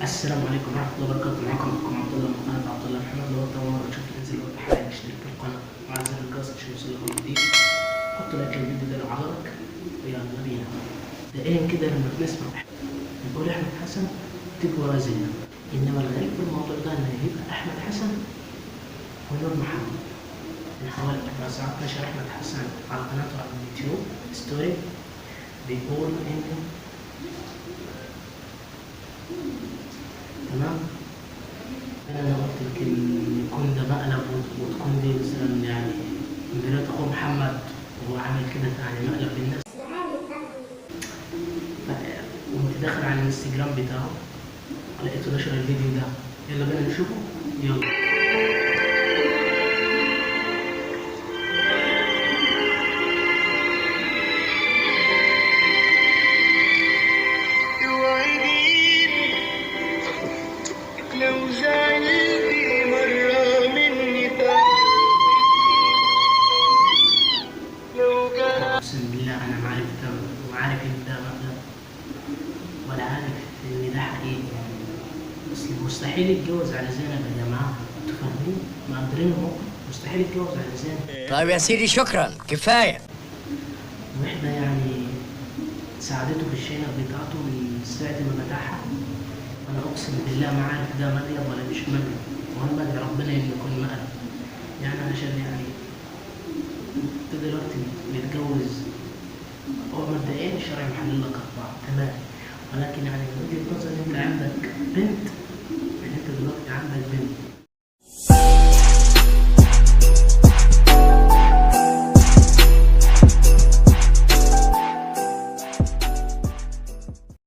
السلام عليكم ورحمة الله وبركاته. معكم اخوكم عبد الله من قناة عبد الله محمد. لو انت اول مرة تشوف انزل وقت حالا اشترك في القناة وعلى زر الجرس عشان يوصلك كل جديد. حط like للفيديو ده لو عجبك، ويلا بينا. دقيقا كده لما بنسمع بنقول احمد حسن تيجي ورا زينب، انما الغريب في الموضوع ده ان هيبقى احمد حسن ونور محمد. من حوالي 4 ساعات نشر احمد حسن على قناته على اليوتيوب story بيقول ان تمام. انا قلت يمكن يكون ده مقلب وتكون دي مثلا يعني مرات اخوه محمد وهو عامل كده يعني مقلب للناس. قمت داخل على الانستجرام بتاعه لقيته نشر الفيديو ده، يلا بينا نشوفه. يلا. وعديني لو زعلتي مرة مني لو جرى. اقسم بالله انا ما عارف ده، وعارف ان ده مقلب ولا عارف ان ده حقيقي يعني، بس مستحيل يتجوز على زينب يا جماعه، انتوا فاهمين؟ مقدرين الموقف؟ مستحيل يتجوز على زينب. طيب يا سيدي شكرا كفاية. واحدة يعني ساعدته في الشنط بتاعته من ساعة ما فتحها. أنا أقسم بالله ما عارف ده مقلب ولا مش مقلب، وأنا بدعي ربنا إنه يكون مقلب يعني، عشان يعني أنت دلوقتي متجوز، هو مبدئيا الشرع محلل لك 4 تمام، ولكن يعني من وجهة نظري أنت عندك بنت، يعني أنت دلوقتي عندك بنت،